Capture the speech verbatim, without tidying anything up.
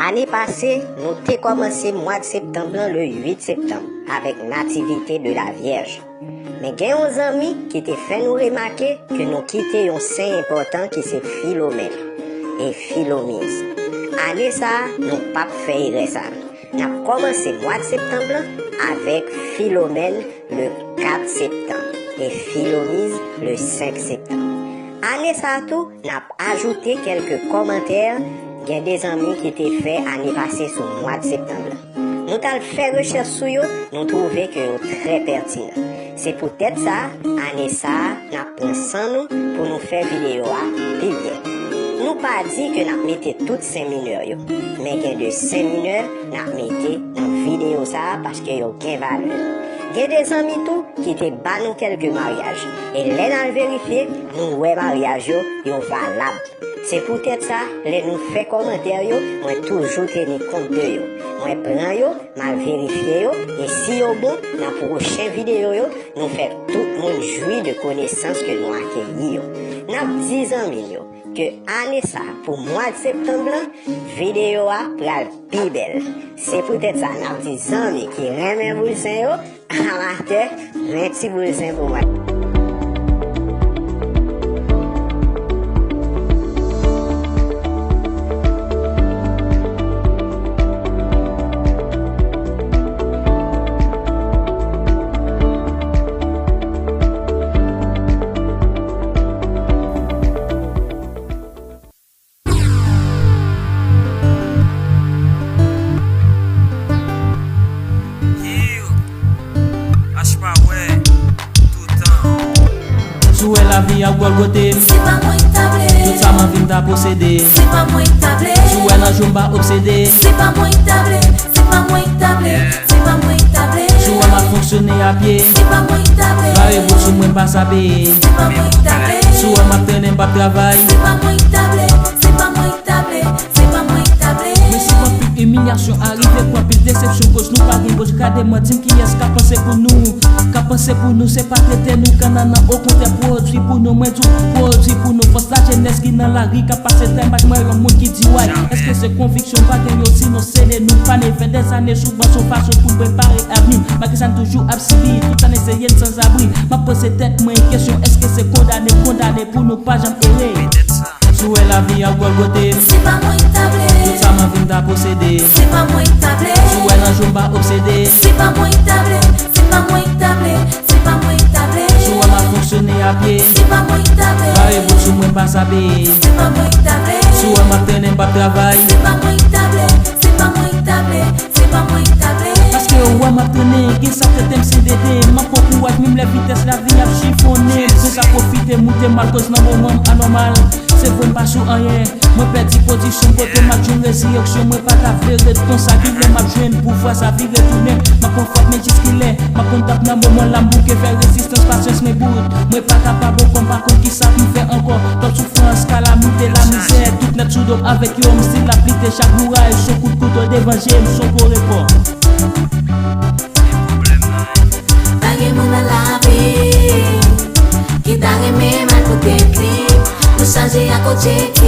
Ane pase, nou te kòmanse mwa d septanm lan le uit septanm avèk Nativité de la Vierge. Men gen yon zanmi ki te fè nou remake ke nou kite yon sen enpòtan ki se Filomèn e Filomiz. Ane sa a, nou p ap fè erè sa a. N ap kòmanse mwa d septanm lan avèk Filomèn le kat septanm e Filomiz le senk septanm. Ane sa a tou, n ap ajoute kèlke kòmantè gen de zanmi ki te fè ane pase sou mwa d septanm lan. Nou t al fè rechèch sou yo, nou twouve ke yo trè pètinan. Se poutèt sa, ane sa a, n ap pran san nou pou nou fè videyo a pi byen. Nou pa di ke n ap mete tout sen minè yo, men gen de sen minè n ap mete nan videyo sa a paske yo gen valè. Gen de zanmi tou ki te ba nou kèlke maryaj, e lè n al verifye, nou wè maryaj yo, yo valab. Se poutèt sa, lè nou fè kòmantè yo, mwen toujou teni kont de yo. Mwen pran yo, m al verifye yo, e si yo bon, nan pwochen videyo yo, nou fè tout moun jwi de konesans ke nou akeyi yo. N ap di zanmi n yo ke ane sa, pou mwa d septanm lan, videyo a pral pi bèl. Se poutèt sa, n ap di zanmi ki renmen boul sen yo, amatè, men ti boul sen pou mwen. Si w wè lavi a w gòlgote m, se pa mwen k ta vle. Tout sa m anvi m ta posede, se pa mwen k ta vle. Si w wè nan je w m pa obsede, se pa mwen k ta vle. Se pa mwen k ta vle. Se pa mwen k ta vle. Si w wè m ap fonksyone a pye, se pa mwen k ta vle. Bare bout sou mwen m pa sa peye, se pa mwen k ta vle. Si w wè m ap trennen m p ap travay, se pa mwen k ta vle. Se pa mwen k ta vle. Se pa mwen k ta vle. Men souvan pil imilyasyon a rive pou anpil desepsyon, koz nou pa gen bouch. Gade mwen, di m kiyès k ap panse pou nou. K ap panse pou nou, se pa trete nou kannannan, okontrè pwodui pou nou. Mwen di w pwodui pou nou. Fòs lajenès ki nan lari k ap pase tèl match, mwen yon moun ki di way. Èske se konviksyon pa gen yo, sinon se de nou pa ne ven dèzane souvan se yon fason pou n prepare avni. Malgre sa n toujou ap sibi, tout ane se ye n sanzabri. M ap poze tèt mwen kesyon, èske se kondane, kondane pou nou pa janm ere? Si w wè lavi a w gòlgote m, se pa mwen k ta vle. Tout sa m anvi m ta posede, se pa mwen k ta vle. Si w wè nan je w m pa obsede, se pa mwen k ta vle. Se pa mwen k ta vle. Se pa mwen k ta vle. Si w wè m ap fonksyone a pye, se pa mwen k ta vle. Bare bout sou mwen m pa sa peye, se pa mwen k ta vle. Si w wè m ap trennen m p ap travay, se pa mwen k ta vle. Se pa mwen k ta vle. Se pa mwen k ta vle. Paske w wè m ap trennen, gen sa k rete m sen dede. M ap pran kouraj menm lè vitès lavi ap chifonnen m. Mwen sa pwofite moute m al koz nan moman m anòmal. Se vre m pa sou anyen, mwen pèdi pozisyon m kote m ap jwenn rezireksyon. Mwen pa ta vle ret konsa, ki lè m ap jwenn pouvwa sa vire tounen. M ap pran fòt men jiskilè, m ap konn tap nan moman la m bouke fè rezistans, pasyans mwen bout. Mwen pa kapab ankò, m pa konn kisa pou m fè ankò. Twòp soufrans, kalamite, lamizè, tout nèt sou do m avèk yo, m still ap lite chak bouraj, se yon kout kouto devan je m, se yon gwo rekò. Pa gen moun nan lavi ki ta renmen mal pou tèt li. Nou chaje ak objektif.